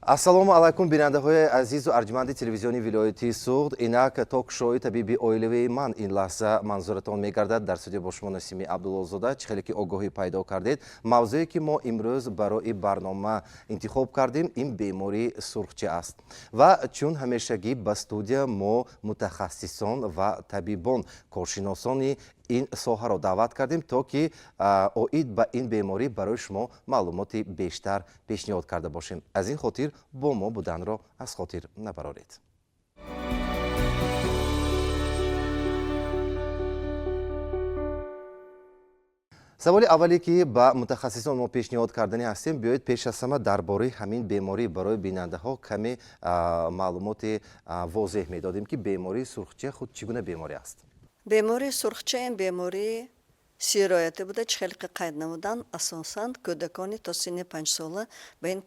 Ассалому алайкум, бинандаҳои азизу арҷманди телевизиони вилояти Суғд. Инак ток-шоуи табиби оилавии ман ин лаҳза манзуратон мегардад. Дар студия бо шумо Насими Абдуллозода. Чӣ хеле ки огоҳӣ пайдо кардед, мавзӯе ки мо имрӯз барои барнома интихоб кардем, ин бемории сурхча аст. Ва чун ҳамешагӣ ба студия мо мутахассисон ва табибон, коршиносони ин соҳаро даъват кардем, то ки оид ба ин беморӣ барои шумо маълумоти бештар пешниҳод карда бошем. Аз ин хотир бо мо буданро аз хотир набароред. Саволи аввале ки ба мутахассисон мо пешниҳод кардани ҳастем, биёед пеш аз ҳама дар бораи ҳамин беморӣ барои бинандаҳо каме маълумоти возеҳ медодем, ки бемории сурхча худ чӣ гуна беморӣ аст. Бемории сурхча ин бемории сироятӣ буда, чӣ хеле ки қайд намуданд, асосан кӯдакони то синни 5 сола ба ин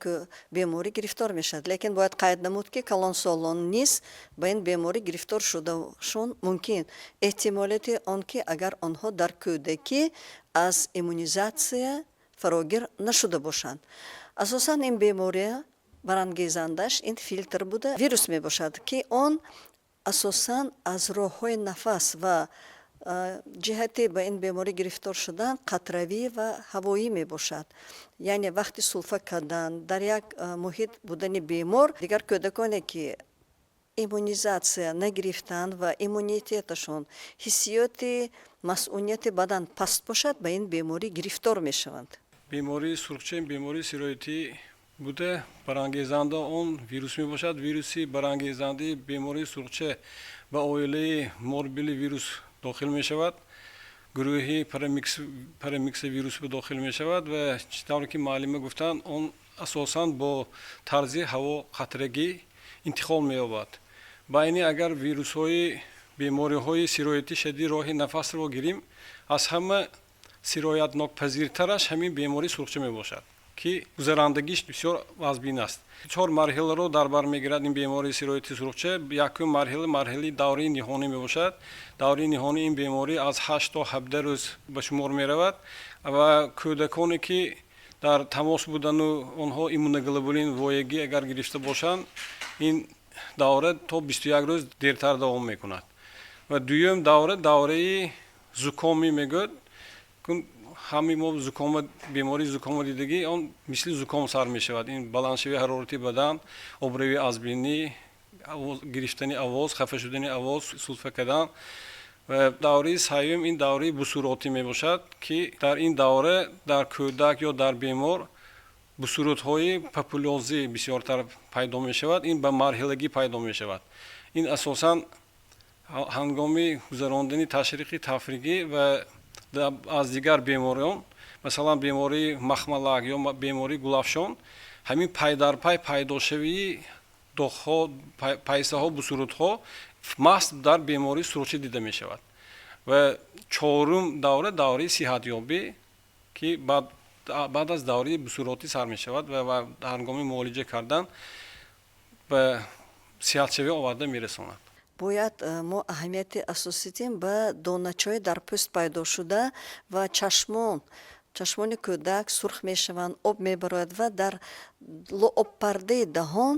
беморӣ гирифтор мешавад. Лекин бояд қайд намуд, ки калонсолон низ ба ин беморӣ гирифтор шудашон мумкин. Эҳтимолияти он ки агар онҳо дар кӯдакӣ аз иммунизатсия фарогир нашуда бошанд. Асосан ин бемория барангезандааш ин фильтр буда, вирус мебошад, ки он асосан аз роҳҳои нафас ва ҷиҳати ба ин беморӣ гирифтор шудан қатравӣ ва ҳавоӣ мебошад. Яъне вақти сулфа кардан, дар як муҳит будани бемор, дигар кӯдаконе ки иммунизатсия нагирифтанд ва иммунитеташон, ҳиссиёти масунияти бадан паст бошад, ба ин беморӣ гирифтор мешаванд. Бемории сурхча бемории сироятӣ буда, барангезанда он вирус мебошад. Вируси барангезандаи бемории сурхча ба оилаи морбилливирус дохил мешавад, гурӯҳи парамиксовирус дохил мешавад ва чӣ тавре ки муаллима гуфтанд, он асосан бо тарзи ҳаво қатрагӣ интиқол меёбад. Байни агар вирусҳои бемориҳои сироятӣ шадиди роҳи нафасро гирим, аз ҳама сироятнокпазиртараш ҳамин бемории сурхча мебошад, ки гузарандагиш бисёр вазбин аст. Чор марҳиларо дар бар мегирад ин бемории сирояти сурхча. Якум марҳила марҳилаи давраи ниҳонӣ мебошад. Давраи ниҳонии ин беморӣ аз 8 то 17 рӯз ба шумор меравад ва кӯдаконе ки дар тамос будану онҳо иммуноглобулин воягӣ агар гирифта бошанд, ин давра то 21 рӯз дертар давом мекунад. Ва дуюм давра давраи зукомӣ мегӯяд. Ҳамаи мо зукома, бемории зукома дидагӣ, он мисли зуком сар мешавад. Ин баландшавии ҳарорати бадан, обравӣ аз бинӣ, гирифтани овоз, хафа шудани овоз, сулфа кардан. Ва давраи сеюм ин давраи бусуротӣ мебошад, ки дар ин давра дар кӯдак ё дар бемор бусуротҳои папулёзӣ бисёртар пайдо мешавад. Ин ба марҳилагӣ пайдо мешавад. Ин асосан ҳангоми гузарондани ташриқи тафригӣ ва аз дигар бемориён, масалан бемории махмалак ё бемории гулафшон, ҳамин пайдарпай пайдошавии доғҳо, пайсаҳо, бусурутҳо маҳз дар бемории сурхча дида мешавад. Ва чорум давра давраи сиҳатёбӣ, ки баъд аз давраи бусуротӣ сар мешавад ва ҳангоми муолиҷа кардан ба сиҳатшавӣ оварда мерасонад. Бояд мо аҳамияти асосӣ диҳем ба доначаҳои дар пӯст пайдошуда ва чашмон. Чашмони кӯдак сурх мешаванд, об мебарояд ва дар обпардаи даҳон,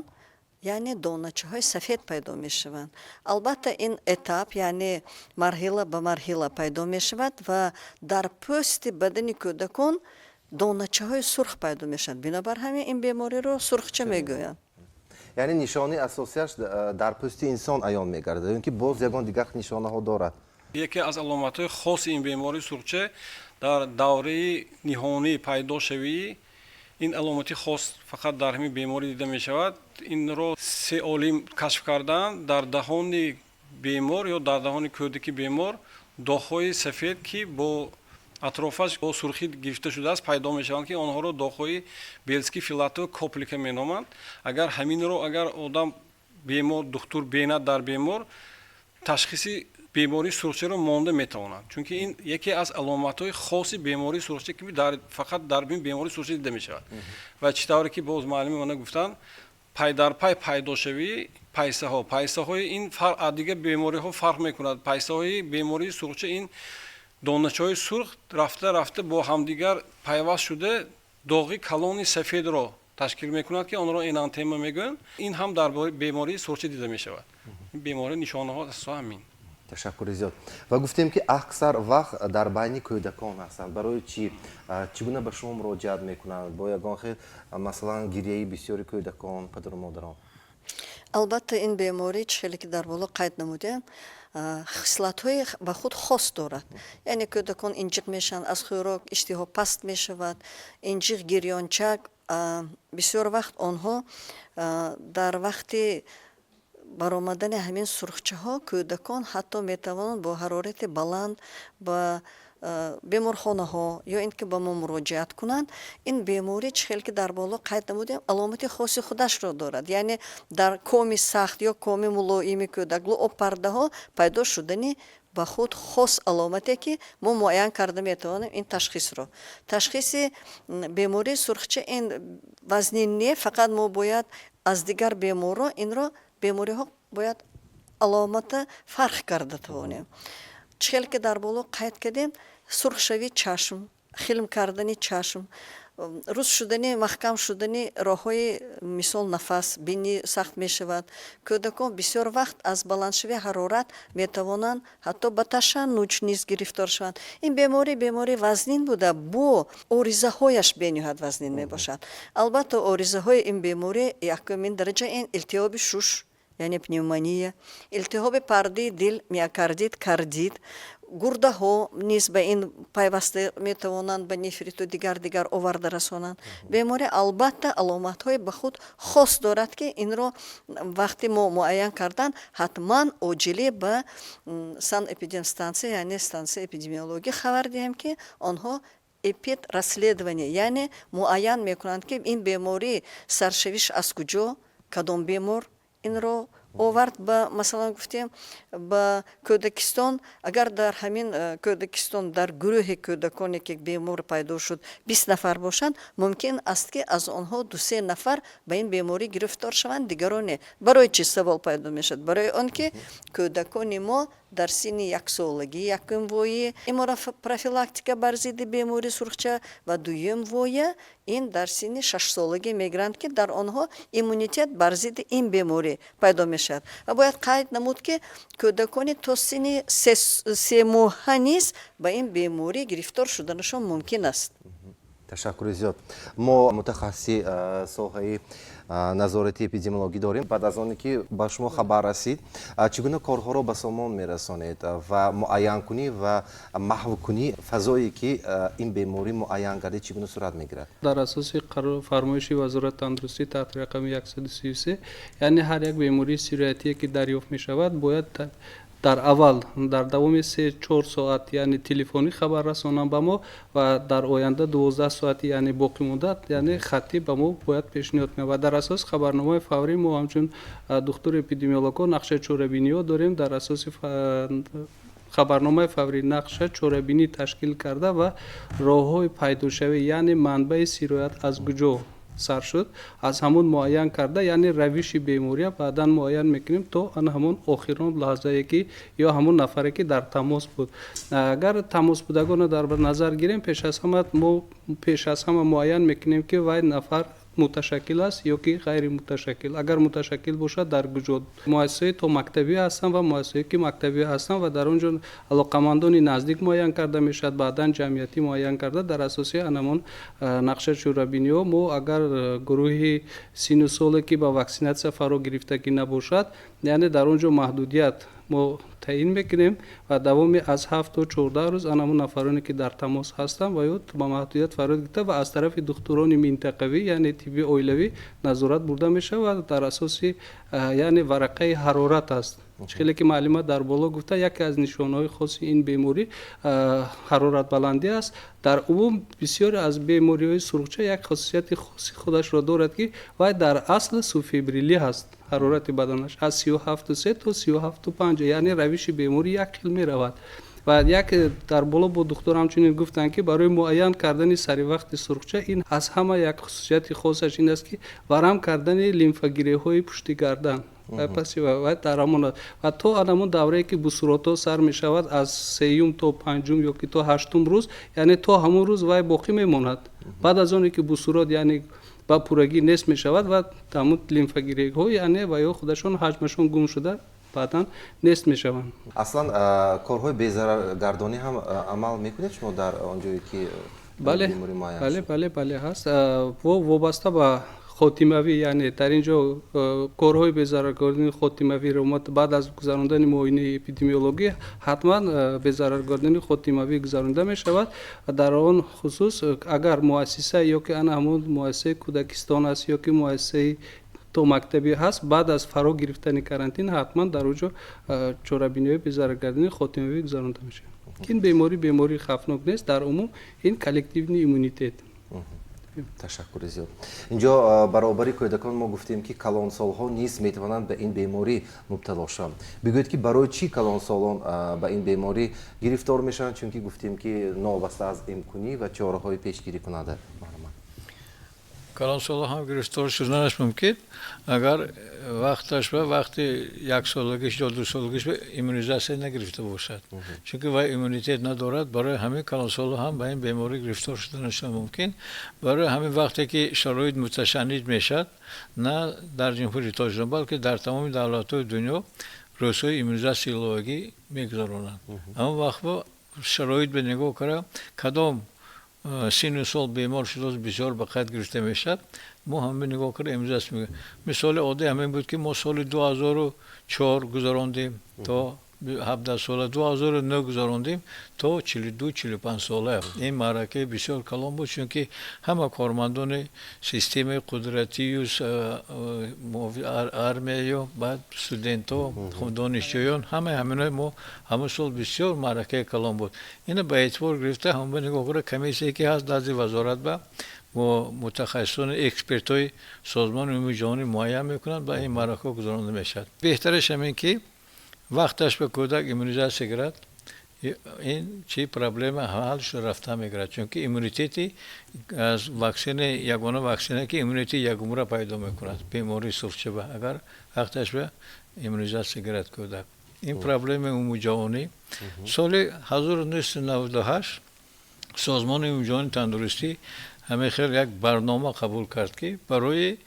яъне доначаҳои сафед пайдо мешаванд. Албатта, ин этап, яъне марҳила ба марҳила пайдо мешавад ва дар пӯсти бадани кӯдакон доначаҳои сурх пайдо мешаванд. Бинобар ҳамин ин бемориро сурхча мегӯянд. Яъне нишонаи асосияш дар пӯсти инсон аён мегардад ё ки боз ягон дигар нишонаҳо дорад? Яке аз аломатҳои хоси ин бемории сурхча дар давраи ниҳонӣ пайдошавии ин аломати хос фақат дар ҳамин беморӣ дида мешавад. Инро се олим кашф карданд: дар даҳони бемор ё дар даҳони кӯдаки бемор доғҳои сафед, ки бо атрофаш бо сурхӣ гирифта шудааст, пайдо мешаванд, ки онҳоро доғҳои Белский, Филатова, Коплика меноманд. Агар ҳаминро агар одам бемор, духтур бинад дар бемор, ташхиси бемории сурхчаро монда метавонад, чунки ин яке аз аломатҳои хоси бемории сурхча, ки фақат дар ин бемории сурхча дида мешавад. Ва чӣ тавре ки боз муаллими мана гуфтанд, пайдарпай пайдошавии пайсаҳо, пайсаҳои ин аз дигар бемориҳо фарқ мекунад. Пайсаҳои бемории сурхча ин доначаҳои сурх рафта рафта бо ҳамдигар пайваст шуда, доғи калони сафедро Ташкил мекунад, ки онро энантема мегӯянд. Ин ҳам дар бемории сурхча дида мешавад. Ин беморӣ нишонаҳо асосан ҳамин. Ташаккури зиёд. Ва гуфтем, ки аксар вақт дар байни кӯдакон ҳастанд. Барои чӣ, чӣ гуна ба шумо муроҷиат мекунанд? Бо ягон хел, масалан, гирияи бисёри кӯдакон, падару модарон? Албатта, ин беморӣ, чӣ хеле ки дар боло қайд намудем, хислатҳои ба худ хос дорад. Яъне кӯдакон инҷиқ мешаванд, аз хӯрок иштиҳо паст мешавад, инҷиқ, гирёнчак. Бисёр вақт онҳо дар вақти баромадани ҳамин сурхчаҳо кӯдакон ҳатто метавонанд бо ҳарорати баланд ба беморхонаҳо ё ин ки ба мо муроҷиат кунанд. Ин беморӣ, чӣ хел ки дар боло қайд намудем, аломати хоси худашро дорад. Яъне дар коми сахт ё коми мулоими кӯдак луобпардаҳо пайдо шудани ба худ хос аломате, ки мо муайян карда метавонем ин ташхисро. Ташхиси бемории сурхча ин вазнин не, фақат мо бояд аз дигар беморро инро бемориҳо бояд аломата фарқ карда тавонем. Чӣ хел ки дар боло қайд кардем, сурхшавии чашм, хилм кардани чашм, рус шудани, маҳкам шудани роҳҳои, мисол, нафас, бинӣ сахт мешавад. Кӯдакон бисёр вақт аз баландшавии ҳарорат метавонанд ҳатто ба ташаннуҷ низ гирифтор шаванд. Ин беморӣ бемории вазнин буда, бо оризаҳояш бениҳоят вазнин мебошад. Албатта, оризаҳои ин беморӣ якумин дараҷа ин илтиҳоби шуш, яъне пневмония, илтиҳоби пардаи дил, миокардит, кардит, гурдаҳо низ ба ин пайваста метавонанд ба нефриту дигар дигар оварда расонанд. Беморӣ, албатта, аломатҳои ба худ хос дорад, ки инро вақти мо муайян кардан ҳатман оҷилӣ ба санэпидемстансия, яъне стансияи эпидемиологӣ хабар диҳем, ки онҳо эпидрасследование, яъне муайян мекунанд, ки ин беморӣ саршавиш аз куҷо, кадом бемор инро овард ба, масалан, гуфтем, ба кӯдакистон. Агар дар ҳамин кӯдакистон дар гурӯҳи кӯдаконе, ки бемор пайдо шуд, 20 нафар бошанд, мумкин аст, ки аз онҳо дусе нафар ба ин беморӣ гирифтор шаванд, дигарон не. Барои чӣ савол пайдо мешавад? Барои он ки кӯдакони мо дар синни яксолагӣ якум воя иммунопрофилактика бар зидди бемории сурхча ва дуюм воя ин дар синни 6-солагӣ мегиранд, ки дар онҳо иммунитет бар зидди ин беморӣ пайдо мешавад. Ва бояд қайд намуд, ки кӯдакони то синни 3 моҳа низ ба ин беморӣ гирифтор шуданашон мумкин аст. Ташаккури зиёд. Мо мутахассиси соҳаи назорати эпидемиологӣ дорем. Баъд аз оне ки ба шумо хабар расид, чӣ гуна корҳоро ба сомон мерасонед ва муайянкунӣ ва маҳвкунӣ фазое, ки ин беморӣ муайян гардид, чӣ гуна сурат мегирад? Дар асоси фармоиши Вазорати тандурустӣ таҳти рақами 133, яъне ҳар як бемории сироятие, ки дарёфт мешавад, бояд дар аввал дар давоми 3-4 соат, яъне телефонӣ хабар расонанд ба мо ва дар оянда 12 соати, яъне боқӣ муддат, яъне хаттӣ ба мо бояд пешниҳод кунанд. Ва дар асоси хабарномаи фаврӣ мо ҳамчун духтури эпидемиологҳо нақшаи чорабиниҳо дорем. Дар асоси хабарномаи фаврӣ нақша чорабинӣ ташкил карда ва роҳҳои пайдошавӣ, яъне манбаи сироят аз куҷо сар шуд, аз ҳамон муайян карда, яъне равиши бемория баъдан муайян мекунем то ана ҳамон охирон лаҳзае, ки ё ҳамон нафаре, ки дар тамос буд. Агар тамосбудагонро дар назар гирем, пеш аз ҳама мо пеш аз ҳама муайян мекунем, ки вай нафар муташаккил аст ё ки ғайримуташаккил. Агар муташаккил бошад, дар куҷо муассисаҳои томактабӣ ҳастанд ва муассисаҳое, ки мактабӣ ҳастанд, ва дар он ҷо алоқамандони наздик муайян карда мешавад. Баъдан ҷамъиятӣ муайян карда, дар асоси анамон нақша чорабиниҳо мо, агар гурӯҳи синну соле, ки ба ваксинатсия фаро гирифтагӣ набошад, яъне дар он ҷо маҳдудият мо таъин мекунем ва давоми аз 7 то 14 рӯз ана ҳамон нафароне, ки дар тамос ҳастанд, ва ё ба маҳдудият фаро гирифта ва аз тарафи духтурони минтақавӣ, яъне тибби оилавӣ, назорат бурда мешавад ва дар асоси, яъне варақаи ҳарорат аст. Хеле ки маълумот дар боло гуфта, яке аз нишонаҳои хоси ин беморӣ ҳароратбаландӣ аст. Дар умум бисёре аз бемориҳои сурхча як хусусияти хоси худашро дорад, ки вай дар асл субфебрилӣ ҳаст. Ҳарорати баданаш аз 37,3 то 37,5, яъне равиши беморӣ як хел меравад. Ва як дар боло бо духтур ҳамчунин гуфтанд, ки барои муайян кардани саривақти сурхча ин аз ҳама як хусусияти хосаш ин аст, ки варам кардани лимфагиреҳои пушти гардан паси ва дар ҳамон ва то ҳамон даврае, ки бусуротҳо сар мешавад, аз сеюм то панҷум ё ки то ҳаштум рӯз, яъне то ҳамон рӯз вай боқӣ мемонад. Баъд аз оне ки бусурот, яъне Ба пуррагӣ нест мешавад ва ҳамун лимфогирегҳо, яъне ва ё худашон ҳаҷмашон гум шуда, баъдан нест мешаванд. Аслан, корҳои безараргардонӣ ҳам амал мекунед шумо дар он ҷое ки Бале, бале, ҳаст. Вобаста ба хотимавӣ, яъне дар ин ҷо корҳои безараргардонии хотимавиро мо баъд аз гузарондани муоинаи эпидемиологӣ ҳатман безараргардонии хотимавӣ гузаронида мешавад. Дар он хусус, агар муассиса ё ки ана ҳамон муассисаи кӯдакистон аст ё ки муассисаи томактабӣ ҳаст, баъд аз фаро гирифтани карантин ҳатман дар он ҷо чорабиниҳои безараргардонии хотимавӣ гузаронида мешавад. Ин беморӣ бемории хавфнок нест, дар умум ин коллективный иммунитет. Ташаккури зиёд. Инҷо баробари кӯдакон мо гуфтем, ки калонсолҳо низ метавонанд ба ин беморӣ мубтало шаванд. Бигӯед, ки барои чӣ калонсолон ба ин беморӣ гирифтор мешаванд, чунки гуфтем, ки новобаста аз эмкунӣ ва чораҳои пешгирикунанда. Калонсоло ҳам гирифтор шуданаш мумкин, агар вақташ ба вақти яксолагиш ё дусолагиш ба иммунизатсия нагирифта бошад, чунки вай иммунитет надорад. Барои ҳамин калонсоло ҳам ба ин беморӣ гирифтор шуданаш мумкин. Барои ҳамин, вақте ки шароит муташанниҷ мешавад, на дар Ҷумҳурии Тоҷикистон, балки дар тамоми давлатҳои дунё рӯзҳои иммунизатсияи иловагӣ мегузаронанд. Ҳамон вақт шароит ба нигоҳ карда, кадом синну сол бемор шудааст, бисёр ба қайд гирифта мешавад, мо ҳама нигоҳ карда иммунизатсия мекунем. Мисоли оддӣ ҳамин буд, ки мо соли 2004 гузарондем то 17 сола, 2009 гузарондем то 42-45 сола. Ин маъракаи бисёр калон буд, чунки ҳама кормандони системаи қудратию армияю баъд студентҳо, донишҷӯён, ҳамаи ҳаминои мо ҳамон сол бисёр маъракаи калон буд. Ина ба эътибор гирифта, ҳама нигоҳ карда, комиссие ки ҳаст назди вазорат ба бо мутахассисони экспертҳои Созмони Умумии Ҷаҳонӣ муайян мекунанд ва ин маъракаҳо гузаронда мешавад. Беҳтараш ҳамин, ки вақташ ба кӯдак иммунизатсия гирад, ин чи проблема ҳал шуда рафта мегирад, чунки иммунитети аз ваксина, ягона ваксина, ки иммунитети якумра пайдо мекунад бемории сурхчаба, агар вақташ ба иммунизатсия гирад кӯдак. Ин проблемаи умумиҷаҳонӣ. Соли 1998 Созмони Умумиҷаҳонии тандурустӣ ҳамин хел як барнома қабул кард, ки барои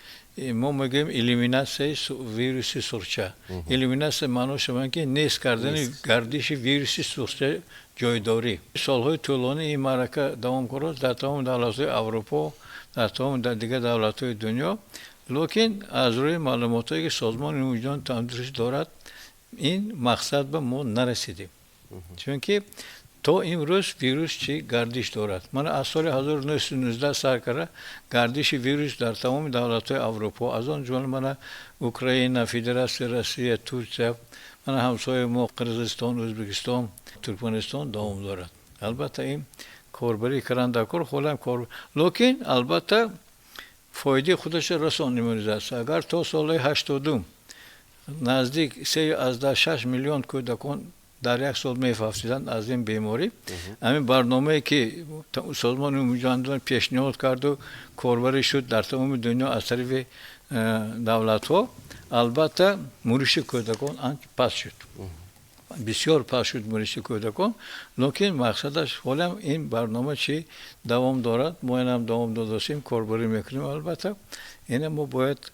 мо мегӯем элиминатсияи вируси сурхча. Элиминатсия маънош ҳамон, ки нест кардани гардиши вируси сурхча ҷойдорӣ. Солҳои тӯлонӣ ин маърака давом кард дар тамоми давлатҳои Аврупо, дар тамоми дигар давлатҳои дунё. Лекин аз рӯи маълумотҳое, ки Созмони Умумиҷаҳонии тандурустӣ дорад, ин мақсад ба мо нарасидем, чунки то имрӯз вирус чӣ гардиш дорад. Мана, аз соли 1919 сар карда гардиши вирус дар тамоми давлатҳои Аврупо, аз он ҷумла мана Украина, Федератсияи Россия, Турсия, мана ҳамсояи мо Қирғизистон, Ӯзбекистон, Туркманистон давом дорад. Албатта, ин корбарӣ кардан дар кор ҳолам кор, лекин албатта фоидаи худашро расон иммунизатсия. Агар то соли 80-ум наздик 3,6 миллион кӯдакон дар як сол мефавтиданд аз ин беморӣ, ҳамин барномае, ки Созмони Умумиҷаҳонӣ пешниҳод карду корбарӣ шуд дар тамоми дунё аз тарафи давлатҳо, албатта, муриши кӯдакон паст шуд, бисёр паст шуд муриши кӯдакон. Лекин мақсадаш ҳолам ин барнома чӣ давом дорад, мо инам давом додастем, корбарӣ мекунем. Албатта, ина мо бояд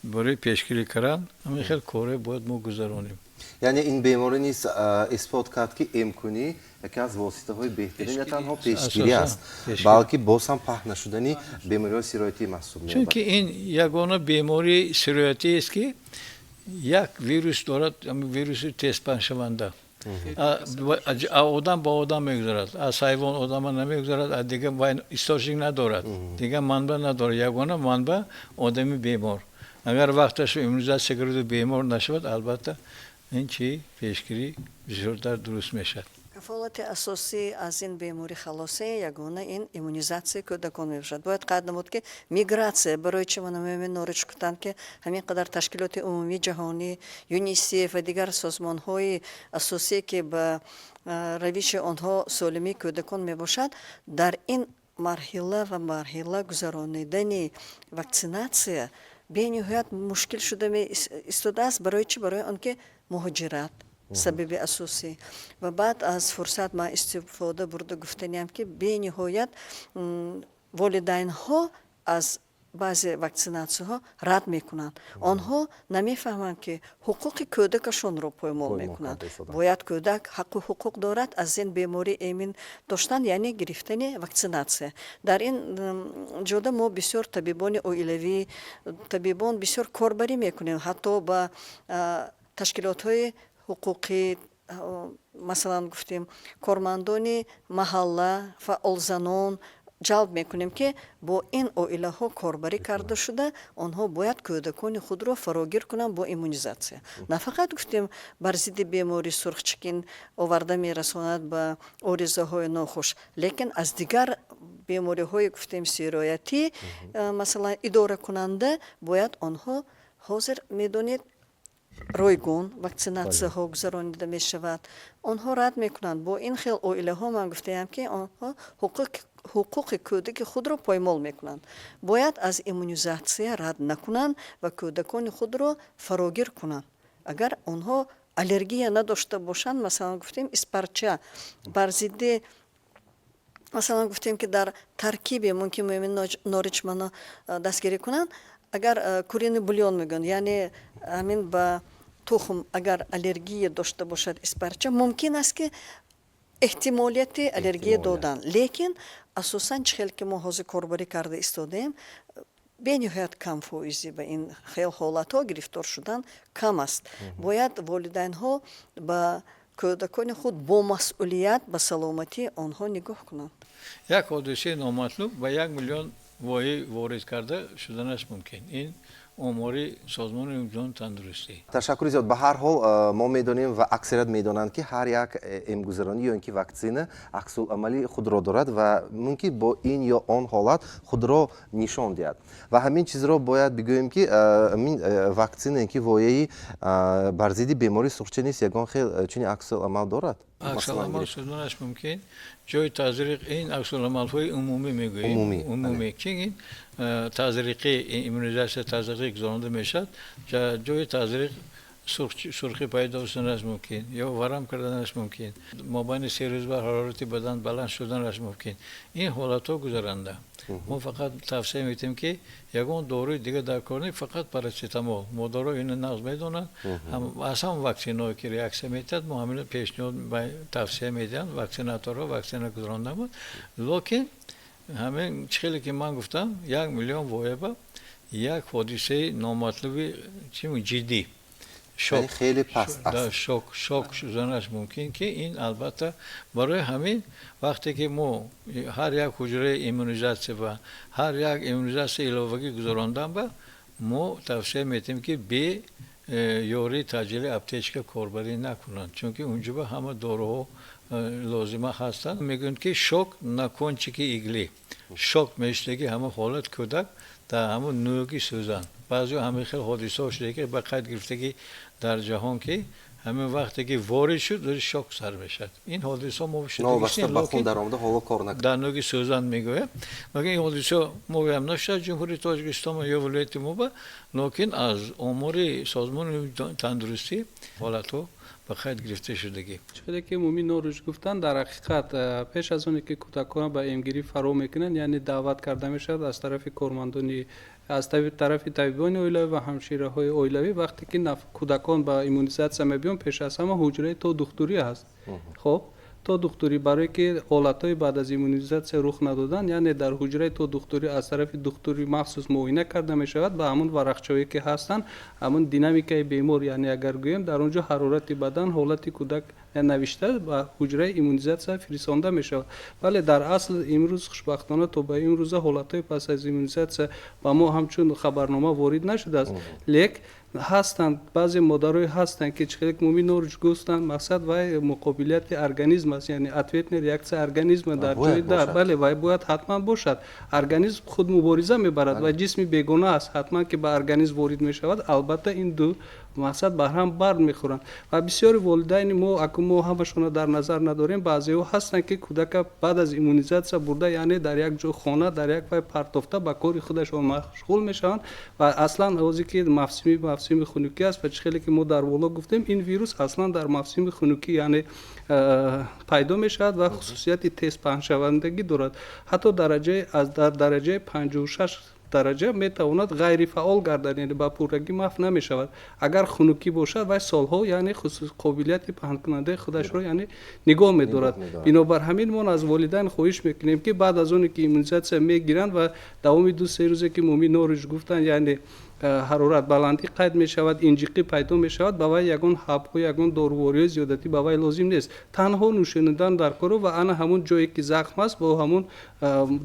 барои пешгирӣ кардан ҳамин хел коре бояд мо гузаронем. Яъне ин беморӣ низ исбот кард, ки эмкунӣ яке аз воситаҳои беҳтарин на танҳо пешгирӣ аст, балки боз ҳам паҳн нашудани бемориҳои сироятӣ маҳсуб меёбад. Чунки ин ягона бемории сироятиест, ки як вирус дорад, вируси тезпаҳншаванда, одам ба одам мегузарад, аз ҳайвон одама намегузарад, аз дигар источник надорад, дигар манбаъ надорад. Ягона манбаъ одами бемор. Агар вақташо иммунизатсия гирду бемор нашавад, албатта, ин чи пешгирӣ бисёртар дуруст мешавад. Кафолати асосӣ аз ин беморӣ халосе ягона ин иммунизатсияи кӯдакон мебошад. Бояд қайд намуд, ки мигратсия барои чи мана норич гуфтанд, ки ҳамин қадар ташкилоти умумии ҷаҳонӣ, ЮНИСЕФ ва дигар созмонҳои асосие, ки ба равиши онҳо солимии кӯдакон мебошад, дар ин марҳила ва марҳила гузаронидани ваксинатсия бениҳоят мушкил шуда истодааст. Барои чӣ? Барои он ки муҳоҷират сабаби асосӣ. Ва баъд аз фурсат ман истифода бурда гуфтаниям, ки бениҳоят волидайнҳо аз Баъзе ваксинатсияҳо рад мекунанд. Онҳо намефаҳманд, ки ҳуқуқи кӯдакашонро поймол мекунанд. Бояд кӯдак ҳаққу ҳуқуқ дорад аз ин беморӣ эмин доштан, яъне гирифтани ваксинатсия. Дар ин ҷода мо бисёр табибони оилавӣ, табибон бисёр корбарӣ мекунем, ҳатто ба ташкилотҳои ҳуқуқӣ, масалан гуфтем, кормандони маҳалла, фаъолзанон ҷалб мекунем, ки бо ин оилаҳо корбарӣ карда шуда, онҳо бояд кӯдакони худро фарогир кунанд бо иммунизатсия. На фақат гуфтем, бар зидди бемории сурхча, ки оварда мерасонад ба оризаҳои нохуш, лекин аз дигар бемориҳои, гуфтем, сироятӣ, масалан, идоракунанда бояд онҳо. Ҳозир, медонед, ройгон ваксинатсияҳо гузаронида мешавад. Онҳо рад мекунанд. Бо ин хел оилаҳо ман гуфтаям, ки онҳо ҳуқуқи кӯдаки худро поймол мекунанд. Бояд аз иммунизатсия рад накунанд ва кӯдакони худро фарогир кунанд. Агар онҳо аллергия надошта бошанд, масалан гуфтем, испарча бар зидди, масалан гуфтем, ки дар таркиби мумкин Муъмин Нориҷ мано дастгирӣ кунанд, агар куриный бульон мегӯянд, яъне ҳамин ба тухм агар аллергия дошта бошад, испарча мумкин аст, ки эҳтимолияти аллергия додан. Лекин асосан чӣ хел ки мо ҳозир корбарӣ карда истодаем, бениҳоят кам фоизи ба ин хел ҳолатҳо гирифтор шудан кам аст. Бояд волидайнҳо ба кӯдакони худ бо масъулият ба саломатии онҳо нигоҳ кунанд. Як ҳодисаи номатлуб ба 1 миллион воҳӣ ворид карда шуданаш мумкин. Ин омори Созмони Умумиҷаҳонии тандурустӣ. Ташаккури зиёд. Ба ҳар ҳол, мо медонем ва аксарият медонанд, ки ҳар як эмгузаронӣ ё ин ки ваксина аксуламали худро дорад ва мумкин бо ин ё он ҳолат худро нишон диҳад. Ва ҳамин чизро бояд бигӯем, ки ҳамин ваксина, ки вояи бар зидди бемории сурхча нест, ягон хел чунин аксуламал дорад? Аксуламал шуданаш мумкин. Ҷои тазриқ, ин аксуламалҳои умумӣ мегӯем, умумӣ, ки ин тазриқи иммунизатсия тазриқӣ гузаронда мешавад, ҷои тазриқ сурхӣ пайдо шуданаш мумкин ё варам карданаш мумкин, мобайни 3 рӯз ба ҳарорати бадан баланд шуданаш мумкин. Ин ҳолатҳо гузаранда. Мо фақат тавсия медиҳем, ки ягон доруи дига дар кор не, фақат парацетамол. Модаро ина нағз медонанд. Аз ҳам ваксинаое ки реаксия медиҳад, мо ҳамина пешниҳод, тавсия медиҳанд ваксинаторҳо, ваксина гузарондаамад. Лекин ҳамин чӣ хеле ки ман гуфтам, 1 миллион вояба як ҳодисаи номатлуби чи ҷиддӣ. Шок хеле паст аст. Шок шуданаш мумкин, ки ин албатта барои ҳамин вақте ки мо ҳар як ҳуҷраи иммунизатсия ва ҳар як иммунизатсия иловагӣ гузарондан ба мо тавсия медиҳем, ки бе ёрии таъҷили аптечка корбарӣ накунанд, чунки унҷоба ҳама доруҳо лозима ҳастанд. Мегӯянд, ки шок на кончике иглы, шок мешудаги ҳама ҳолат кӯдак дар ҳамун нӯги сӯзан. Баъзео ҳамин хел ҳодисаҳо шуда, ки ба қайд гирифтагӣ дар ҷаҳон, ки ҳамин вақте ки ворид шуд, шок сар мешавад. Ин ҳодисаҳо мо дар нӯги сӯзан мегӯям. Лекин ин ҳодисаҳо моям нашуда Ҷумҳурии Тоҷикистон ё вилояти мо ба, лекин аз омори Созмони тандурустӣ ҳолатҳо ба қайд гирифта шудагӣ. Чизе ки Муъмин Норуш гуфтанд, дар ҳақиқат, пеш аз оне ки кӯдакон ба эмгирӣ фаро мекунанд, яъне даъват карда мешавад аз тарафи кормандони, аз тарафи табибони оилавӣ ва ҳамшираҳои оилавӣ. Вақте ки кӯдакон ба иммунизатсия мебиёнд, пеш аз ҳама ҳуҷраи то духтурӣ ҳаст. Хоб, то духтурӣ, барое ки ҳолатҳои баъд аз иммунизатсия рух надодан, яъне дар ҳуҷраи то духтурӣ аз тарафи духтури махсус муоина карда мешавад. Ба ҳамун варақчаҳое ки ҳастанд, ҳамун динамикаи бемор, яъне агар гӯем, дар он ҷо ҳарорати бадан, ҳолати кӯдак навишта, ба ҳуҷраи иммунизатсия фиристонда мешавад. Вале дар асл имрӯз, хушбахтона, то ба имрӯза ҳолатҳои пас аз иммунизатсия ба мо ҳамчун хабарнома ворид нашудааст. Лек ҳастанд, баъзе модарое ҳастанд, ки чӣ хеле Муъмин Норуч гуфтанд, мақсад вай муқобилияти организм аст, яъне ответная реакция организма дар ҷои бале, вай бояд ҳатман бошад. Организм худ мубориза мебарад ва ҷисми бегона аст, ҳатман ки ба организм ворид мешавад. Албатта, ин ду мақсад ба ҳам бар мехӯранд. Ва бисёри волидайни мо, аку мо ҳамашонро дар назар надорем, баъзеҳо ҳастанд, ки кӯдака баъд аз иммунизатсия бурда, яъне дар як ҷо хона, дар як вай партофта, ба кори худашон машғул мешаванд. Ва аслан ҳозир ки мавсими хунукӣ аст ва чӣ хеле ки мо дар боло гуфтем, ин вирус аслан дар мавсими хунукӣ, яъне пайдо мешавад ва хусусияти тез паҳншавандагӣ дорад, ҳатто дар дараҷаи 56. Дараҷа метавонад ғайрифаъол гардад, яъне ба пуррагӣ маҳв намешавад. Агар хунукӣ бошад, вай солҳо, яъне қобилияти паҳнкунандаи худашро, яъне, нигоҳ медорад. Бинобар ҳамин мо аз волидайн хоҳиш мекунем, ки баъд аз оне ки иммунизатсия мегиранд ва давоми 2-3 рӯзе ки Муъмин Норович гуфтанд, яъне ҳарорат баландӣ қайд мешавад, инҷиқӣ пайдо мешавад, ба вай ягон ҳабҳо, ягон дорувориҳои зиёдатӣ ба вай лозим нест. Танҳо нӯшонидан дар кору ва ана ҳамун ҷое ки захм аст, бо ҳамун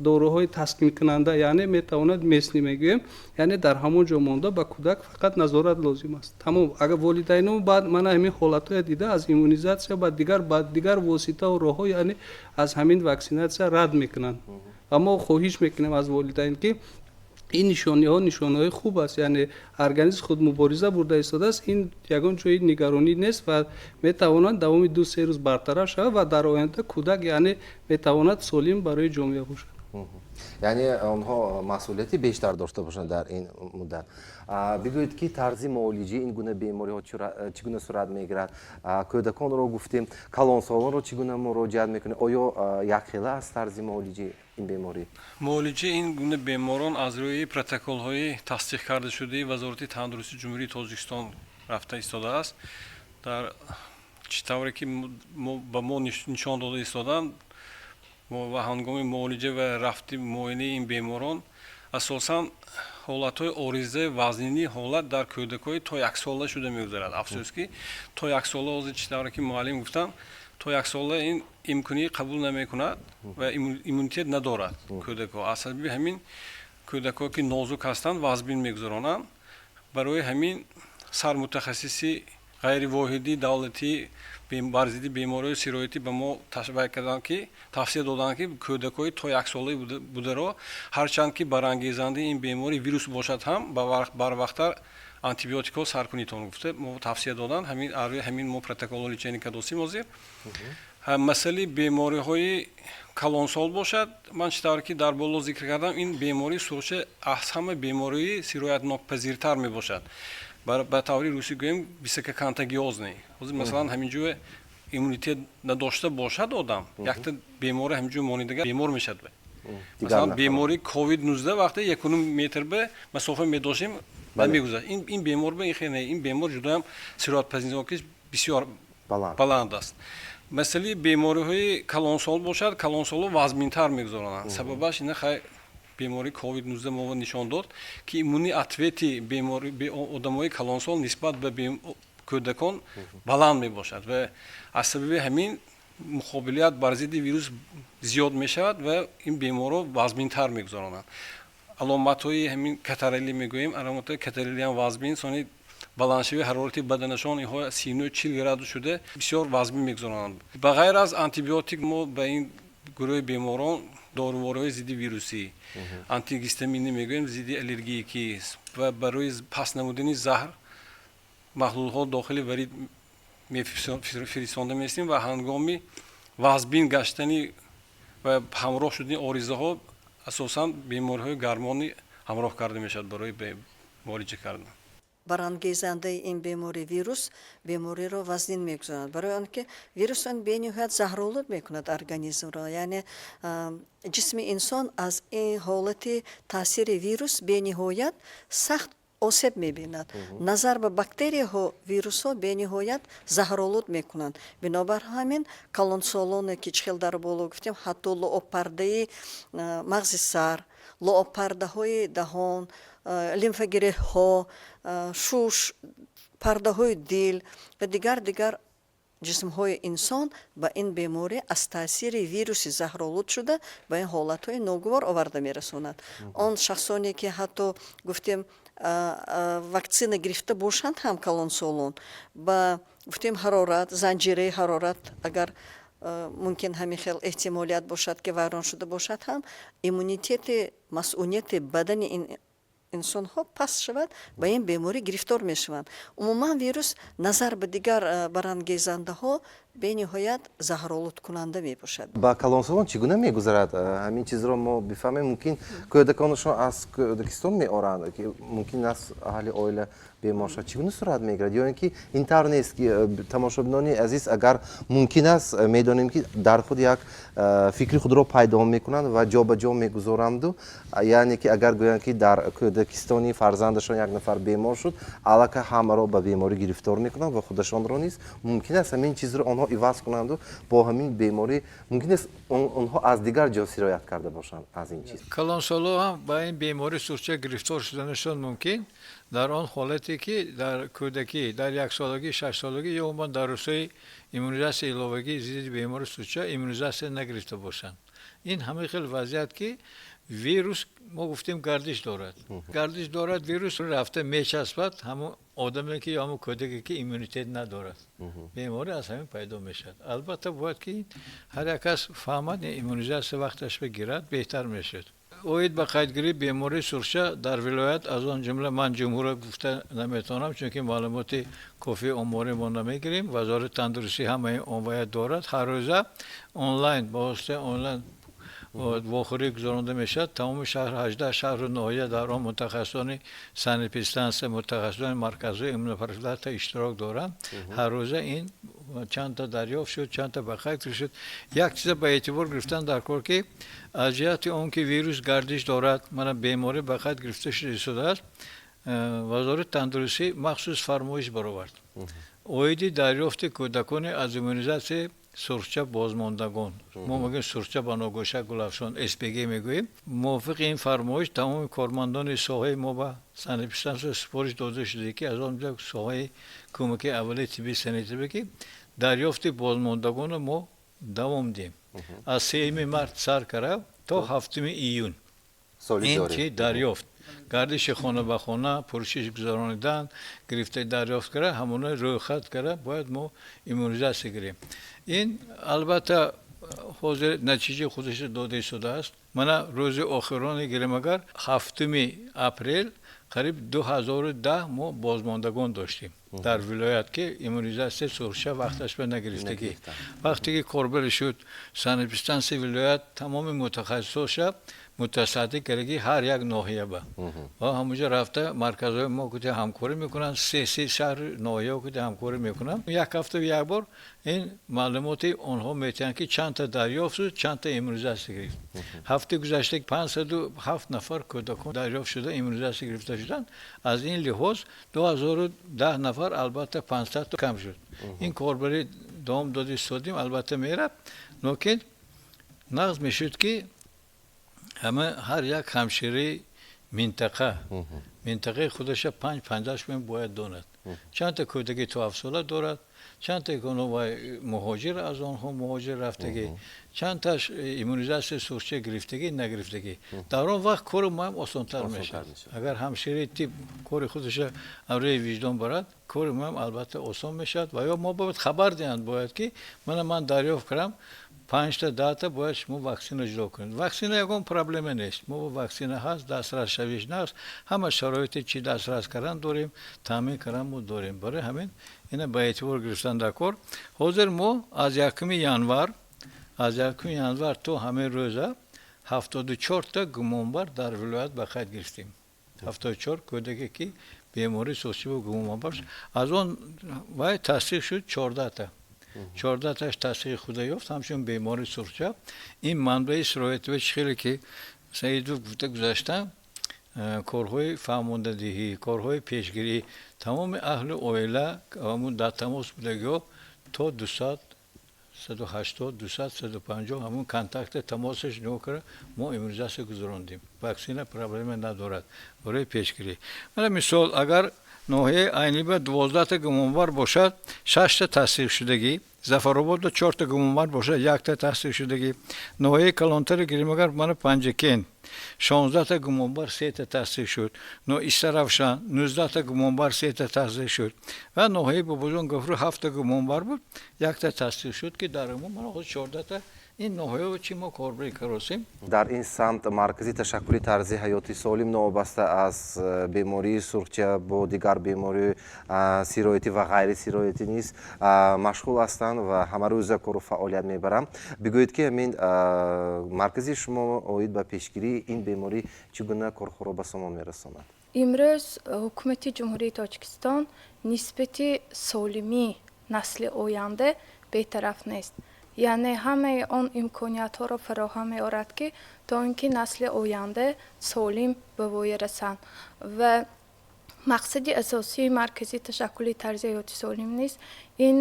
доруҳои таскинкунанда, яъне метавонад местный мегӯем, яъне дар ҳамон ҷо монда, ба кӯдак фақат назорат лозим аст, тамом. Агар волидайно баъд мана ҳамин ҳолатҳое дида, аз иммунизатсия ба дигар воситаву роҳҳо, яъне аз ҳамин ваксинатсия рад мекунанд ва мо хоҳиш мекунем аз волидайн, ки ин нишониҳо нишонаҳои хуб аст, яъне организм худ мубориза бурда истодааст, ин ягон ҷои нигаронӣ нест ва метавонад давоми 2-3 рӯз бартараф шавад ва дар оянда кӯдак, яъне, метавонад солим барои ҷомеа бошад. Яъне онҳо масъулияти бештар дошта бошанд дар ин муддат. Бигӯед, ки тарзи муолиҷаи ин гуна бемориҳо чӣ гуна сурат мегирад? Кӯдаконро гуфтем, калонсолонро чӣ гуна муроҷиат мекунед? Оё якхела аст тарзи муолиҷаи ин беморӣ? Муолиҷаи ин гуна беморон аз рӯи протоколҳои тасдиқ кардашудаи Вазорати тандурустии Ҷумҳурии Тоҷикистон рафта истодааст. Дар чӣ тавре ки ба мо нишон дода истоданд ва ҳангоми муолиҷа ва рафти муоинаи ин беморон, асосан ҳолатҳои оризаи вазнинии ҳолат дар кӯдакҳои то яксола шуда мегузарад. Афсӯс, ки то яксола, ҳозир чӣ тавре ки муаллим гуфтанд, то яксола ин имконӣ қабул намекунад ва иммунитет надорад кӯдакҳо. Аз сабаби ҳамин кӯдакҳое ки нозук ҳастанд, вазбин мегузаронанд. Барои ҳамин сармутахассиси ғайривоҳидии давлатӣ бар зидди бемориҳои сироятӣ ба мо вай карданд, ки тавсия доданд, ки кӯдакҳои то яксолаи бударо, ҳарчанд ки барангезандаи ин беморӣ вирус бошад ҳам, барвақттар антибиотикҳо сар кунитон гуфта мо тавсия доданд. Ҳамин рӯи ҳамин мо протоколо лечения кардосим. Ҳозир масъалаи бемориҳои калонсол бошад, ман чӣ тавре ки дар боло зикр кардам, ин бемории сурхча аз ҳама бемории сироятнокпазиртар мебошад. Ба таври русӣ гӯем, высококонтагиозный. Ҳозир, масалан, ҳамин ҷое иммунитет надошта бошад одам, якта бемори ҳамин ҷо монидага, бемор мешавад. Масалан, бемории ковид 19 вақте 1,5 метр ба масофа медоштем, мегузашт. Ин бемор ба ин хел не, ин бемор ҷудоям сироятпазирнокиш бисёр баланд аст. Масъалаи бемориҳои калонсол бошад, калонсоло вазминтар мегузаронанд. Сабабаш ина, хай, бемории ковид 19 мо нишон дод, ки иммунный ответи одамои калонсол нисбат ба кӯдакон баланд мебошад ва аз сабаби ҳамин муқобилият бар зидди вирус зиёд мешавад ва ин беморро вазминтар мегузаронанд. Аломатҳои ҳамин катаралӣ мегӯем, аломатҳои катаралиам вазмин, сони баландшавии ҳарорати баданашон, инҳо 39-40 градус шуда, бисёр вазмин мегузаронанд. Ба ғайр аз антибиотик мо ба ин гурӯҳи беморон дорувориҳои зидди вирусӣ, антигистаминӣ мегӯем, зидди аллергикӣ ва барои паст намудани заҳр маҳлулҳо дохили варид мефиристонда меистем ва ҳангоми вазбин гаштани ва ҳамроҳ шудани оризаҳо, асосан бемориҳои гармонӣ ҳамроҳ карда мешавад барои муолиҷа кардан. Барангезандаи ин беморӣ вирус бемориро вазнин мегузорад, барои он ки вирус он бениҳоят заҳролуд мекунад организмро, яъне ҷисми инсон аз ин ҳолати таъсири вирус бениҳоят сахт осеб мебинад. Назар ба бактерияҳо вирусҳо бениҳоят заҳролуд мекунанд. Бинобар ҳамин калонсолоне ки чӣ хел дар боло гуфтем, ҳатто луобпардаи мағзи сар, луобпардаҳои даҳон, лимфагиреҳҳо, шуш, пардаҳои дил ва дигар ҷисмҳои инсон ба ин беморӣ аз таъсири вируси заҳролуд шуда, ба ин ҳолатҳои ногувор оварда мерасонад. Он шахсоне ки ҳатто гуфтем, ваксина гирифта бошанд ҳам, калонсолон ба гуфтем, ҳарорат, занҷираи ҳарорат агар мумкин ҳамин хел эҳтимолият бошад, ки вайрон шуда бошад ҳам, иммунитети масунияти бадани ин инсонҳо паст шавад, ба ин беморӣ гирифтор мешаванд. Умуман вирус назар ба дигар барангезандаҳо Бениҳоят заҳролудкунанда мебошад. Ба калонсолон чӣ гуна мегузарад? Ҳамин чизро мо бифаҳмем. Мумкин, кӯдаконашон аз кӯдакистон меоранд, ки мумкин аст аҳли оила бемор шавад. Чӣ гуна сурат мегирад? Ё ин ки ин тавр нест, ки тамошобинони азиз, агар мумкин аст, медонем, ки дар худ як фикри худро пайдо мекунанд ва ҷо ба ҷо мегузоранду, яъне ки агар гӯянд, ки дар кӯдакистони фарзандашон як нафар бемор шуд, аллакай ҳамаро ба беморӣ гирифтор мекунанд ва худашонро низ мумкин аст ҳамин чизро онҳо иваз кунанду бо ҳамин беморӣ мумкин аст онҳо аз дигар ҷо сироят карда бошанд аз ин чиз. Калонсоло ҳам ба ин бемории сурхча гирифтор шуданашон мумкин дар он ҳолате, ки дар кӯдакӣ, дар яксолагӣ, 6-солагӣ ё умуман дар рӯзҳои иммунизатсияи иловагӣ зидди бемории сурхча иммунизатсия нагирифта бошанд. Ин ҳамин хел вазъият, ки вирус, мо гуфтем, гардиш дорад, гардиш дорад. Вирус рафта мечаспад ҳамон одаме ки ё ҳамон кӯдаке, ки иммунитет надорад. Беморӣ аз ҳамин пайдо мешавад. Албатта, бояд ки ҳар як кас фаҳмад, иммунизатсия вақташ бигирад, беҳтар мешавад. Оид ба қайдгирии бемории сурхча дар вилоят, аз он ҷумла ман ҷумҳурро гуфта наметавонам, чунки маълумоти кофии оморӣ мо намегирем. Вазорати тандурустӣ ҳамаи он бояд дорад. Ҳаррӯза онлайн, ба воситаи онлайн вохӯрӣ гузаронда мешавад. Тамоми шаҳр, 18 шаҳру ноҳия, дар он мутахассисони санэпидстансия, мутахассисони марказҳои иммунопрофилактика иштирок доранд. Ҳаррӯза ин чандта дарёфт шуд, чандта ба қайд шуд. Як чиза ба эътибор гирифтан дар кор, ки аз ҷиҳати он ки вирус гардиш дорад, мана беморӣ ба қайд гирифта шуда истодааст, Вазорати тандурустӣ махсус фармоиш баровард оиди дарёфти кӯдакони аз иммунизатсияи сурхча бозмондагон. Мо мегӯем сурхча ба ногӯша гулафшон, СПГ мегӯем. Мувофиқи ин фармоиш тамоми кормандони соҳаи мо ба санэпидстансия супориш дода шуда, ки аз он ҷумла соҳаи кӯмаки аввалияи тиббии санитарӣ, ки дарёфти бозмондагонро мо давом диҳем аз 3 март сар карда то 7 июн. Ин чи дарёфт, гардиши хона ба хона, пурсиш гузаронидан, гирифта, дарёфт карда, ҳамона рӯйхат карда, бояд мо иммунизатсия гирем. Ин албатта ҳозир натиҷаи худашро дода истодааст. Мана рӯзи охироне гирем агар, 7 апрел, қариб 2010 мо бозмондагон доштем дар вилоят, ки иммунизатсияи сурхча вақташ ба нагирифтагӣ. Вақте ки корбарӣ шуд, санэпидстансияи вилоят тамоми мутахассисоша мутасаддӣ кардаги ҳар як ноҳия ба ва ҳамонҷо рафта, марказҳои мо кути ҳамкорӣ мекунанд, се се шаҳр ноҳияҳо кути ҳамкорӣ мекунанд. Як ҳафта як бор ин маълумоти онҳо метиҳанд, ки чандта дарёфт шуд, чандта иммунизатсия гирифт. Ҳафтаи гузашта 507 нафар кӯдакон дарёфт шуда, иммунизатсия гирифта шуданд. Аз ин лиҳоз 2010 нафар, албатта, 500 кам шуд. Ин корбарӣ давом дода истодем, албатта меравад, лекин нағз мешуд, ки ҳама ҳар як ҳамшираи минтақа минтақаи худаша панҷ панҷаш бояд донад, чандта кӯдаки то 7-сола дорад, чандта муҳоҷир, аз онҳо муҳоҷир рафтагӣ, чандташ иммунизатсияи сурхча гирифтагӣ, нагирифтагӣ. Дар он вақт кори моам осонтар мешавад. Агар ҳамшираи тиб кори худаша рӯи виҷдон барад, кори моам албатта осон мешавад. Ва ё мо бояд хабар диҳанд, бояд ки мана ман дарёфт кардам панҷта, 10-та, бояд шумо ваксина ҷудо кунед. Ваксина ягон проблема нест, мо ваксина ҳаст, дастрас шавиш наст, ҳама шароити чӣ дастрас кардан дорем, таъмин кардан мо дорем. Барои ҳамин ина ба эътибор гирифтан дар кор. Ҳозир мо аз 1 январ то ҳамин рӯза 74-та гумонбар дар вилоят ба қайд гирифтем, 74 кӯдаке, ки бемории сурхча гумонбар. Аз он вай тасдиқ шуд 14-та, 14-таш тасдиқи худа ёфт ҳамчун бемории сурхча. Ин манбаи сироятӣ, чӣ хеле ки Саидов гуфта гузаштам, корҳои фаҳмондадиҳӣ, корҳои пешгирӣ, тамоми аҳли оила ҳамун дар тамос будагиҳо то 200, 180, 200, 150 ҳамун контакти тамосаш нигоҳ карда, мо иммунизатсия гузарондем. Ваксина проблема надорад барои пешгирӣ. Мана мисол, агар ноҳияи Айниба 12-та гумонбар бошад, шашта тасдиқшудагӣ, Зафарободда чорта гумонбар бошад, якта тасдиқшудагӣ. Ноҳияи Калонтаре гирем агар, мана Панҷакент 16-та гумонбар, сета тасдиқ шуд, Истаравшан 19-та гумонбар, сета тасдиқ шуд ва ноҳияи Бобоҷон Гафуров ҳафта гумонбар буд, якта тасдиқ шуд, ки дар умум мана ҳозир 14-та. Ин ноҳияҳо чӣ мо корбарӣ каросем. Дар ин самт маркази ташаккули тарзи ҳаёти солим новобаста аз бемории сурхча бо дигар бемории сироятӣ ва ғайрисироятӣ низ машғул ҳастанд ва ҳамарӯза кору фаъолият мебаранд. Бигӯед, ки ҳамин маркази шумо оид ба пешгирии ин беморӣ чӣ гуна корҳоро ба сомон мерасонад? Имрӯз Ҳукумати Ҷумҳурии Тоҷикистон нисбати солимии насли оянда бетараф нест. Яъне ҳамаи он имкониятҳоро фароҳам меорад, ки то ин ки насли оянда солим ба воя расанд. Ва мақсади асосии маркази ташаккули тарзи ҳаёти солим низ ин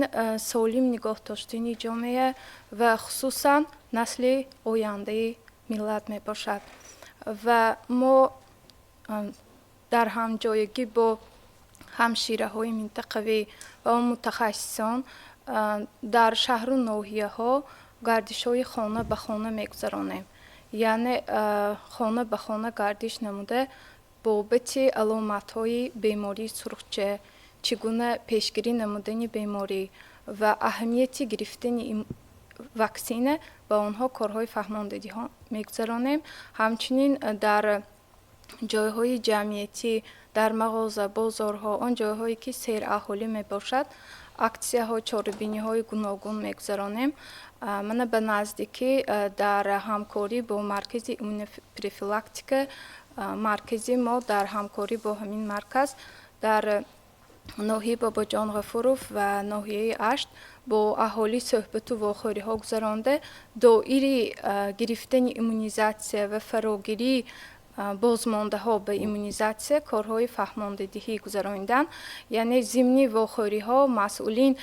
солим нигоҳ доштани ҷомеа ва хусусан насли ояндаи миллат мебошад. Ва мо дар ҳамҷоягӣ бо ҳамшираҳои минтақавӣ ва мутахассисон дар шаҳру ноҳияҳо гардишҳои хона ба хона мегузаронем. Яъне хона ба хона гардиш намуда, бобати аломатҳои бемории сурхча, чӣ гуна пешгирӣ намудани беморӣ ва аҳамияти гирифтани ваксина ба онҳо корҳои фаҳмондадиҳо мегузаронем. Ҳамчунин дар ҷойҳои ҷамъиятӣ, дар мағоза, бозорҳо, он ҷойҳое ки сераҳолӣ мебошад, аксияҳо, чорабиниҳои гуногун мегузаронем. Мана ба наздикӣ дар ҳамкорӣ бо маркази иммунопрофилактика, маркази мо дар ҳамкорӣ бо ҳамин марказ дар ноҳияи Бобоҷон Ғафуров ва ноҳияи Ашт бо аҳолӣ суҳбату вохӯриҳо гузаронда, доири гирифтани иммунизатсия ва фарогирии бозмондаҳо ба иммунизатсия корҳои фаҳмондадиҳӣ гузарониданд. Яъне зимни вохӯриҳо масъулин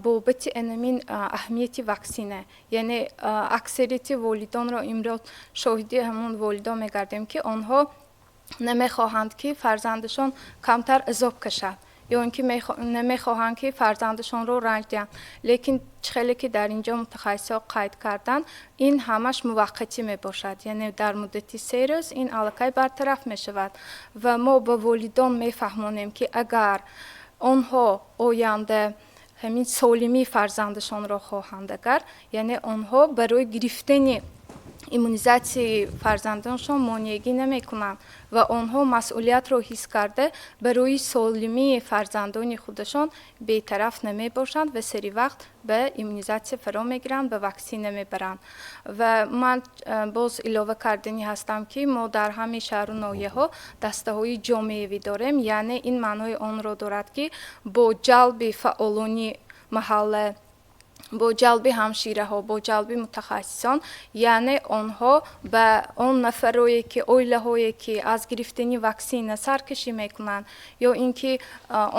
бобати анамин аҳамияти ваксина, яъне аксарияти волидонро имрӯз шоҳиди ҳамон волидон мегардем, ки онҳо намехоҳанд, ки фарзандашон камтар азоб кашад ё ин ки намехоҳанд, ки фарзандашонро ранҷ диҳанд. Лекин чӣ хеле ки дар ин ҷо мутахассисҳо қайд карданд, ин ҳамаш муваққатӣ мебошад, яъне дар муддати 3 рӯз ин аллакай бартараф мешавад. Ва мо ба волидон мефаҳмонем, ки агар онҳо оянда ҳамин солимии фарзандашонро хоҳанд агар, яъне онҳо барои гирифтани иммунизатсияи фарзандоншон монеагӣ намекунанд ва онҳо масъулиятро ҳис карда, барои солимии фарзандони худашон бетараф намебошанд ва сари вақт ба иммунизатсия фаро мегиранд, ба ваксина мебаранд. Ва ман боз илова карданӣ ҳастам, ки мо дар ҳамаи шаҳру ноҳияҳо дастаҳои ҷомеавӣ дорем. Яъне ин маънои онро дорад, ки бо ҷалби фаъолони маҳалла, бо ҷалби ҳамшираҳо, бо ҷалби мутахассисон, яъне онҳо ба он нафарое ки, оилаҳое ки аз гирифтани ваксина саркашӣ мекунанд ё ин ки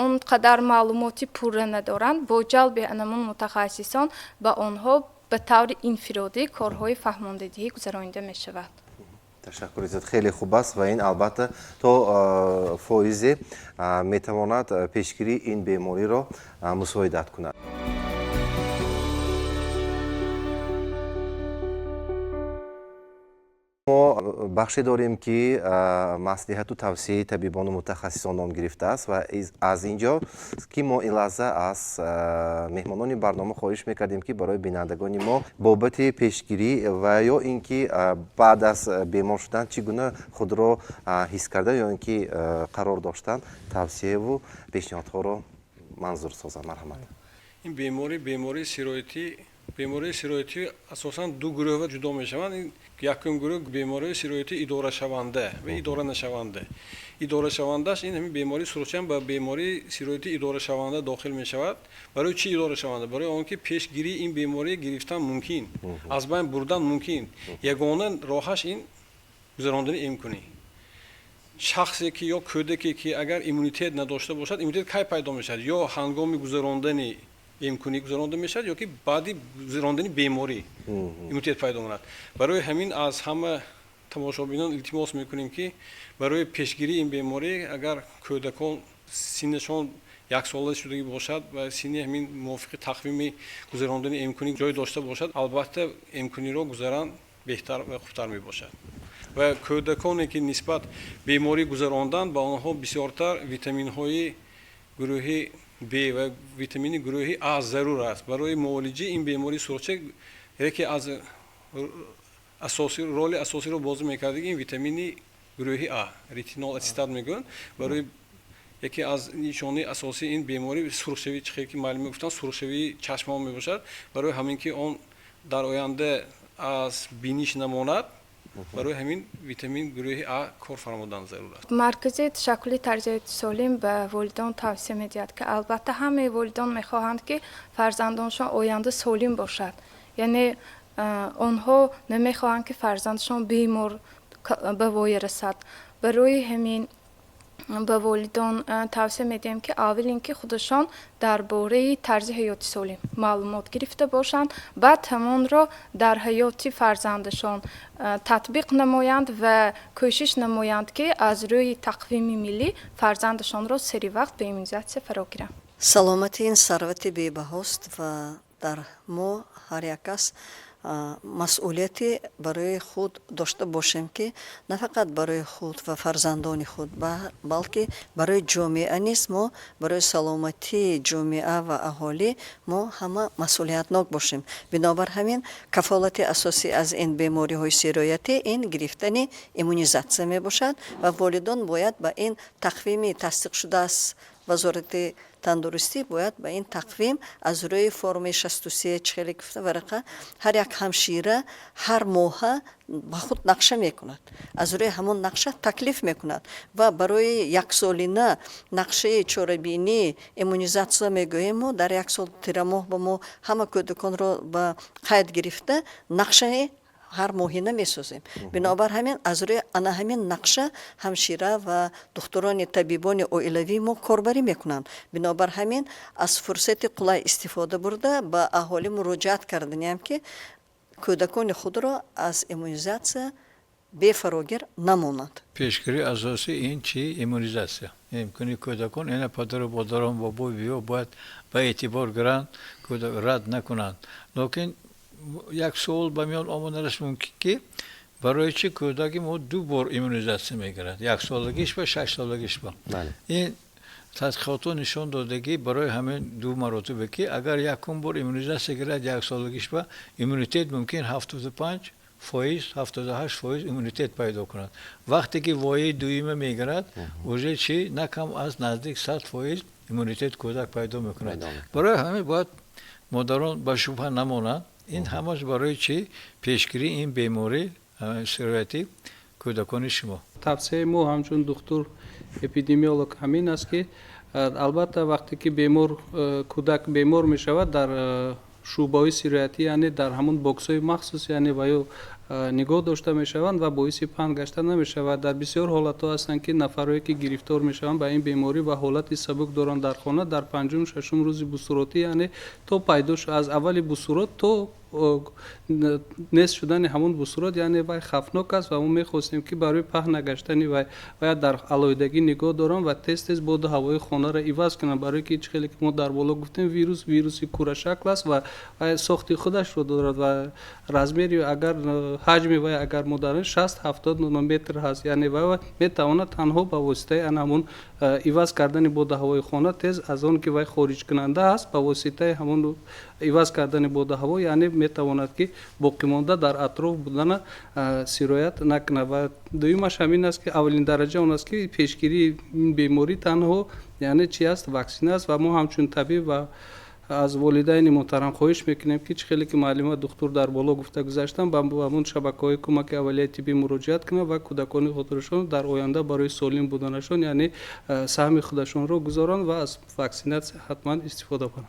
он қадар маълумоти пурра надоранд, бо ҷалби анамун мутахассисон ба онҳо ба таври инфиродӣ корҳои фаҳмондадиҳӣ гузаронида мешавад. Ташаккури зиёд, хеле хуб аст ва ин албатта то фоизе метавонад пешгирии ин бемориро мусоидат кунад. Мо бахше дорем, ки маслиҳату тавсияи табибону мутахассисон ном гирифтааст ва аз ин ҷо ки мо ин лаҳза аз меҳмонони барнома хоҳиш мекардем, ки барои бинандагони мо бобати пешгирӣ ва ё ин ки баъд аз бемор шудан чӣ гуна худро ҳис карда ё ин ки қарор доштан тавсияву пешниҳодҳоро манзур созанд. Марҳамат. Ин беморӣ бемории сироятӣ. Бемории сироятӣ асосан ду гурӯҳва ҷудо мешаванд. Якум гурӯҳ бемории сироятӣ идорашаванда ва идора нашаванда. Идорашавандааш ин ҳамин бемории сурхча ба бемории сироятӣ идорашаванда дохил мешавад. Барои чӣ идорашаванда? Барои он ки пешгирии ин беморӣ гирифтан мумкин, аз байн бурдан мумкин. Ягона роҳаш ин гузарондани эмкунӣ. Шахсе ки ё кӯдаке ки агар иммунитет надошта бошад, иммунитет кай пайдо мешавад? Ё ҳангоми гузарондани эмкунӣ гузаронда мешавад, ё ки баъди гузарондани беморӣ иммунитет пайдо мекунад. Барои ҳамин аз ҳама тамошобинон илтимос мекунем, ки барои пешгирии ин беморӣ, агар кӯдакон синнашон яксола шудагӣ бошад ва синни ҳамин мувофиқи тақвими гузарондани эмкунӣ ҷой дошта бошад, албатта эмкуниро гузаранд беҳтар ва хубтар мебошад. Ва кӯдаконе ки нисбат беморӣ гузаронданд, ба онҳо бисёртар витаминҳои гурӯҳи Б ва витамини гурӯҳи А зарур аст. Барои муолиҷаи ин бемории сурхча яке аз Асосӣ, роли асосиро бозӣ мекард ин витамини гурӯҳи А, ретинол ацетат мегӯянд. Барои яке аз нишонаи асосии ин беморӣ сурхшавӣ, чихел ки муаллима гуфтанд, сурхшавии чашмҳо мебошад. Барои ҳамин ки он дар оянда аз биниш намонад, барои ҳамин витамин гурӯҳи А кор фармудан зарур аст. Маркази ташаккули тарзи ҳаёти солим ба волидон тавсия медиҳад, ки албатта ҳамаи волидон мехоҳанд, ки фарзандоншон оянда солим бошад, яъне онҳо намехоҳанд, ки фарзандашон бемор ба воя расад. Барои ҳамин ба волидон тавсия медиҳем, ки аввал ин ки худашон дар бораи тарзи ҳаёти солим маълумот гирифта бошанд, баъд ҳамонро дар ҳаёти фарзандашон татбиқ намоянд ва кӯшиш намоянд, ки аз рӯи тақвими миллӣ фарзандашонро сари вақт ба иммунизатсия фаро гиранд. Саломатӣ ин сарвати бебаҳост ва дар мо ҳар як кас масъулияте барои худ дошта бошем, ки на фақат барои худ ва фарзандони худ, балки барои ҷомеа низ. Мо барои саломатии ҷомеа ва аҳолӣ мо ҳама масъулиятнок бошем. Бинобар ҳамин кафолати асосӣ аз ин бемориҳои сироятӣ ин гирифтани иммунизатсия мебошад ва волидон бояд ба ин тақвими тасдиқшуда аз Вазорати тандурустӣ, бояд ба ин тақвим аз рӯи формаи 63, чихеле гуфта варақа, ҳар як ҳамшира ҳар моҳа ба худ нақша мекунад, аз рӯи ҳамон нақша таклиф мекунад ва барои яксолина нақшаи чорабинӣ иммунизатсия мегӯем. Мо дар як сол тирамоҳ ба мо ҳама кӯдаконро ба қайд гирифта, нақшаи ҳар моҳина месозем. Бинобар ҳамин аз рӯи ана ҳамин нақша ҳамшира ва духтурони табибони оилавии мо корбарӣ мекунанд. Бинобар ҳамин аз фурсати қулай истифода бурда, ба аҳолӣ муроҷиат карданиам, ки кӯдакони худро аз иммунизатсия бефарогир намонанд. Пешгирии асосӣ ин чи? Иммунизатсия. Имкони кӯдакон ина падару модарон, бобо, бибиҳо бояд ба эътибор гиранд, рад накунанд. Лекин як суол ба миён омаданаш мумкин, ки барои чӣ кӯдаки мо ду бор иммунизатсия мегирад, яксолагиш ва 6-солагиш ба? Ин тадқиқотҳо нишон дода, ки барои ҳамин ду маротиба, ки агар якум бор иммунизатсия гирад яксолагиш ба, иммунитет мумкин 75%, 78% иммунитет пайдо кунад. Вақте ки вояи дуюма мегирад, уже чи на кам аз наздик 100% иммунитет кӯдак пайдо мекунад. Барои ҳамин бояд модарон ба шубҳа намонанд. Ин ҳамаш барои чӣ? Пешгирии ин беморӣ сироятӣ кӯдакони шумо. Тавсияи мо ҳамчун духтур эпидемиолог ҳамин аст, ки албатта вақте ки бемор, кӯдак бемор мешавад, дар шӯъбаҳои сироятӣ, яъне дар ҳамон боксҳои махсус, яъне ва ё нигоҳ дошта мешаванд ва боиси паҳн гашта намешавад. Дар бисёр ҳолатҳо ҳастанд, ки нафарое ки гирифтор мешаванд ба ин беморӣ ва ҳолати сабук доранд, дар хона дар панҷум, шашум рӯзи бусуротӣ, яъне то пайдо аз аввали бусурот то нест шудани ҳамон бусурот, яъне вай хавфнок аст ва мо мехостем, ки барои паҳн нагаштани вай бояд дар алоҳидагӣ нигоҳ дорам ва тез тез боду ҳавои хонаро иваз кунам, барое ки чӣ хеле ки мо дар боло гуфтем, вирус вируси курашакл аст ва вай сохти худашро дорад ва размери, агар ҳаҷми вай агар мо дар 60-70 нанометр ҳаст, яъне вай метавонад танҳо ба воситаи ана ҳамон иваз кардани боду ҳавои хона тез, аз он ки вай хориҷкунанда аст, ба воситаи ҳамон иваз кардани боду ҳаво, яъне метавонад, ки боқимонда дар атроф будана сироят накунад. Ва дуюмаш ҳамин аст, ки аввалин дараҷа он аст, ки пешгирии ин беморӣ танҳо, яъне чи аст? Ваксина аст. Ва мо ҳамчун табиб ва аз волидайни муҳтарам хоҳиш мекунем, ки чӣ хеле ки муаллима духтур дар боло гуфта гузаштам, ба ҳамон шабакаҳои кӯмаки аввалияи тиббӣ муроҷиат кунанд ва кӯдакони худашон дар оянда барои солим буданашон, яъне саҳми худашонро гузоранд ва аз ваксинатсия ҳатман истифода баранд.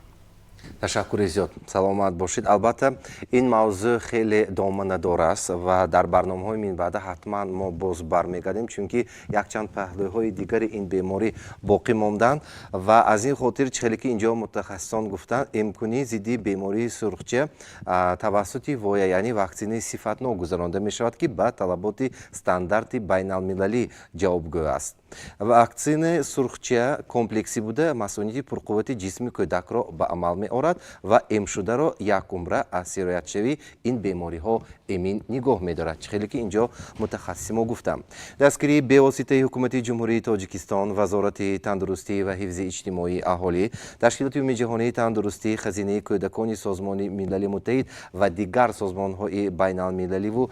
Ташаккури зиёд, саломат бошед. Албатта, ин мавзӯъ хеле доманадор аст ва дар барномаҳои минбаъда ҳатман мо боз бармегардем, чунки якчанд паҳлӯҳои дигари ин беморӣ боқӣ монданд. Ва аз ин хотир, чӣ хеле ки инҷо мутахассисон гуфтанд, имкунии зидди бемории сурхча тавассути воя, яъне ваксинаи сифатнок гузаронда мешавад, ки ба талаботи стандарти байналмилалӣ ҷавобгӯ аст. Ваксинаи сурхча комплексӣ буда, масунияти пурқуввати ҷисми кӯдакро ба амал меорад. меорад ва эмшударо якумра аз сироятшавӣ ин бемориҳо эмин нигоҳ медорад. Чӣ хеле ки инҷо мутахассиси мо гуфтам, дастгирии бевоситаи Ҳукумати Ҷумҳурии Тоҷикистон, Вазорати тандурустӣ ва ҳифзи иҷтимоии аҳолӣ, Ташкилоти Умумиҷаҳонии тандурустӣ, Хазинаи кӯдакони Созмони Милали Муттаҳид ва дигар созмонҳои байналмилаливу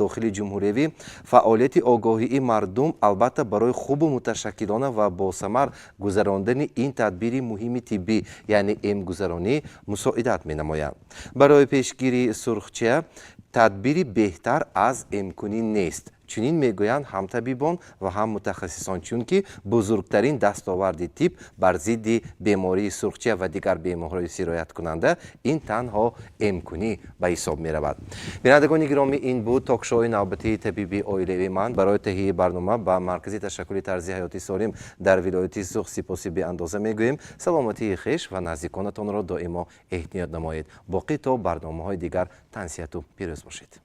дохили ҷумҳуриявӣ, фаъолияти огоҳии мардум, албатта, барои хубу муташаккилона ва босамар гузарондани ин тадбири муҳими тиббӣ, яъне эмгузаронӣ, мусоидат менамоянд. Барои пешгирии сурхча тадбири беҳтар аз эмкунӣ нест, чунин мегӯянд ҳам табибон ва ҳам мутахассисон, чунки бузургтарин дастоварди тиб бар зидди бемории сурхча ва дигар бемориҳои сирояткунанда ин танҳо эмкунӣ ба ҳисоб меравад. Бинандагони гиромӣ, ин буд ток-шоуи навбатии «Табиби оилавии ман». Барои таҳияи барнома ба Маркази ташаккули тарзи ҳаёти солим дар вилояти Суғд сипоси беандоза мегӯем. Саломатии хеш ва наздиконатонро доимо эҳтиёт намоед. Боқӣ то барномаҳои дигар тансиҳату пирӯз бошед.